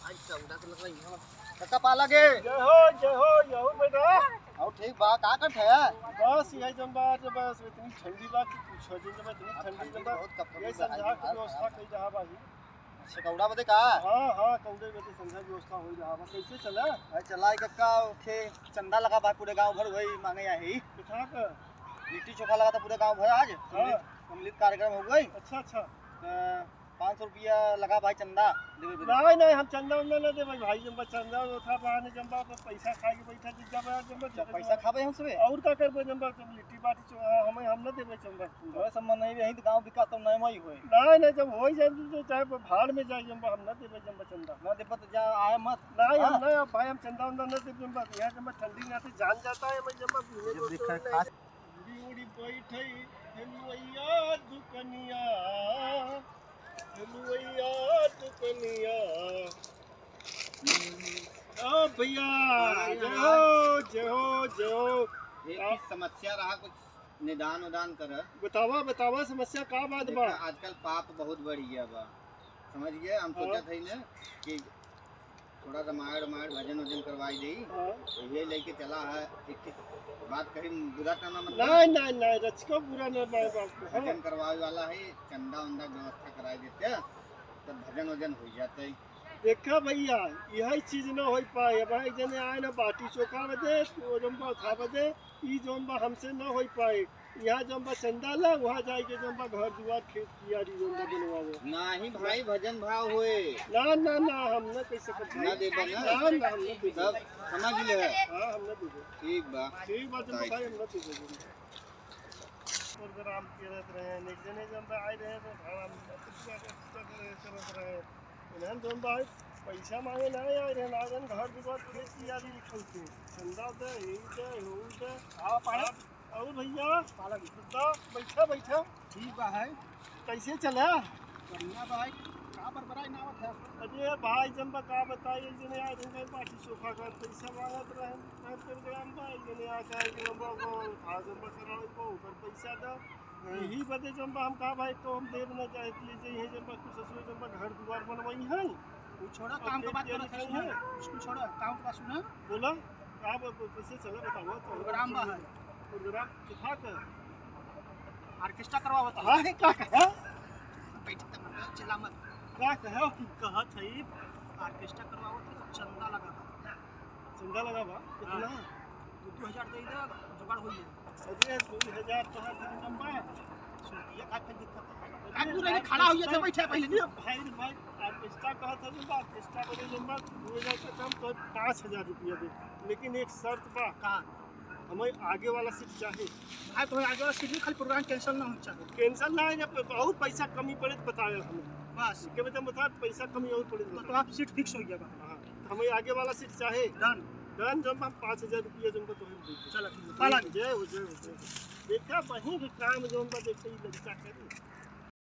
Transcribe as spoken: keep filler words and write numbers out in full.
आज चौदह के लग रही है। कक्का पाला के। जय हो, जय हो, जय हो बेटा। और ठीक बा, का करत है? बस यही जौन बा, जब बस इतनी ठंडी बा कि पूछो जिन, जब इतनी हाँ, ठंडी ठंडी जब बा, बहुत कपड़ा यही भी संझा बा, की व्यवस्था कई रहा बा ही। अच्छा, कौड़ा बदे का? हाँ, हाँ, कौड़े बदे संझा की व्यवस्था हो रहा बा। कैसे चला? अरे चला, एक कक्का, ओके, चंदा लगा बा पूरे गांव भर वही मांगे आई। कितना का? लिट्टी चोखा लगा था पूरे गांव भर आज। हाँ। सम्मिलित कार्यक्रम हो गई। अच्छा, अच्छा। तो पाँच सौ रुपया लगा भाई चंदा देवे बदे। नहीं, नहीं, हम चंदा उंदा ना देवे भाई, जब चंदा उठा बहाने जब बा, पैसा खाए के बैठा, जब बा, जब बा, अच्छा, जब पैसा बा। खाबे हम सबे? और का करबे, जब बा, जब लिट्टी बाटी चो-, हमें, हम ना देवे चंदा। अरे सब मन नहीं रही तो गांव विकास तो नहीं वही होए। नहीं, नहीं, जब हो ही जाए तो चाहे भाड़ में जाए, जब बा, हम ना देवे जब बा चंदा। ना देबा तो जा, आए मत। नहीं, हम हाँ? ना, अब भाई हम चंदा उंदा ना देवे जब बा, यहाँ जब बा ठंडी में आते जान जाता है, मैं जब बा पीने जब को देखा तो है नहीं खास उड़ी उड़ी बैठई हेलुवैया दुकनिया, हेलुवैया दुकनिया। ओ भैया, हाँ, जय हाँ। हो, जय हो, जय हो। एक आ- ही समस्या रहा, कुछ निदान उदान कर। बतावा, बतावा, समस्या का बात देखा, बा? आजकल पाप बहुत बढ़ गया बा, समझ गए? हम हाँ। सोचत हई ना कि थोड़ा रामायण, रामायण, भजन वजन करवाई देई। हाँ। तो ये लेके चला है, एक, एक बात कही, बुरा तो ना मतलब। नहीं, नहीं, नहीं, रचिका बुरा ना, नहीं बात को, हाँ। भजन करवावे वाला है, चंदा उंदा व्यवस्था कराई देते, तब भजन वजन हो जाते। देखा भैया, यही चीज ना हो पाए। अब एक जने आए ना बाटी चोखा बदे, वो जौन बा उठा बदे, ई जौन बा हमसे ना हो पाए। यहाँ जौन बा चंदा ला, वहाँ जाए के जौन बा घर दुआर खेत कियारी जौन बा बनवावे। नाही भाई, भजन भाव होए। ना, ना, ना, हम ना कैसे करते ना हैं। देबे ना? ना, ना, हम ना देबे। तब समझ ले। हाँ, हम ना देबे। ठीक बा। ठीक बा, जौन बा भाई, हम ना देबे। प्रोग्राम करत रहे, एक जने जौन बा आए रहे, तो भाड़ा में करत रहे। इन्हन जौन बा, पैसा मांगे ना आए रहे, ना जन घर दुआर खेत कियारी लिखल के। चंदा दे, ई दे, ऊ दे। आवा पाड़ा। और भैया, पाला जी। तो बैठा, बैठा। ठीक बा है। कैसे चला? बढ़िया बा है। का बरबराई ना आवत है? अरे भाई, जब बा का बताई, एक जने आए रहे, बाटी चोखा का पैसा मांगत रहे, मैं प्रोग्राम बा, एक जने आ जाए कि हम बा को, था जब बा करावे को, ओकर पैसा दा। हाँ। यही बदे जब बा हम कहा भाई, तो हम देव ना जाए, कि ले जाइए, जब बा कुछ ससुर जब बा घर दुआर बनवाई है। वो छोड़ा, और काम का बात करत है, सुना। उसको छोड़ा, काम का बात सुना। बोला, का बात, कैसे चला बताओ तो। प्रोग्राम बा है। प्रोग्राम किथा का? ऑर्केस्ट्रा करवावत है। हाँ, का कहा? बैठ के मत चिल्ला मत। का कहा? कहत है, ऑर्केस्ट्रा करवावत है, चंदा लगा बा। चंदा लगा बा? कितना? हाँ। दो, दो हजार दे दे, जुगाड़ हो जाए। अरे, दो हजार तो है, तेरे नंबर। सुन, ये का फिर दिक्कत है? अरे, काकू रे, भाई, खड़ा हो गया था, बैठा पहले। अरे, भाई, भाई, ऑर्केस्ट्रा कहा था, जो ऑर्केस्ट्रा बने नंबर, दो हजार का काम तो पाँच हजार रुपया दे। लेकिन एक शर्त बा। का? हमें आगे वाला सीट चाहे। हाँ, तो आगे वाला सीट भी, खाली प्रोग्राम कैंसिल ना होना चाहिए। कैंसिल ना है, जब बहुत पैसा कमी पड़े तो बताए हमें। बस। के मतलब बता, पैसा कमी और पड़े तो तो, बता। तो आप सीट फिक्स हो गया बा। हाँ, तो हमें आगे वाला सीट चाहे। डन। डन, जब हम पाँच हजार रुपया जब तो हम दे चला ठीक है। पाला। जय हो, जय हो, जय हो। देखा, वहीं के काम जौन बा, देखते ही लड़का करे।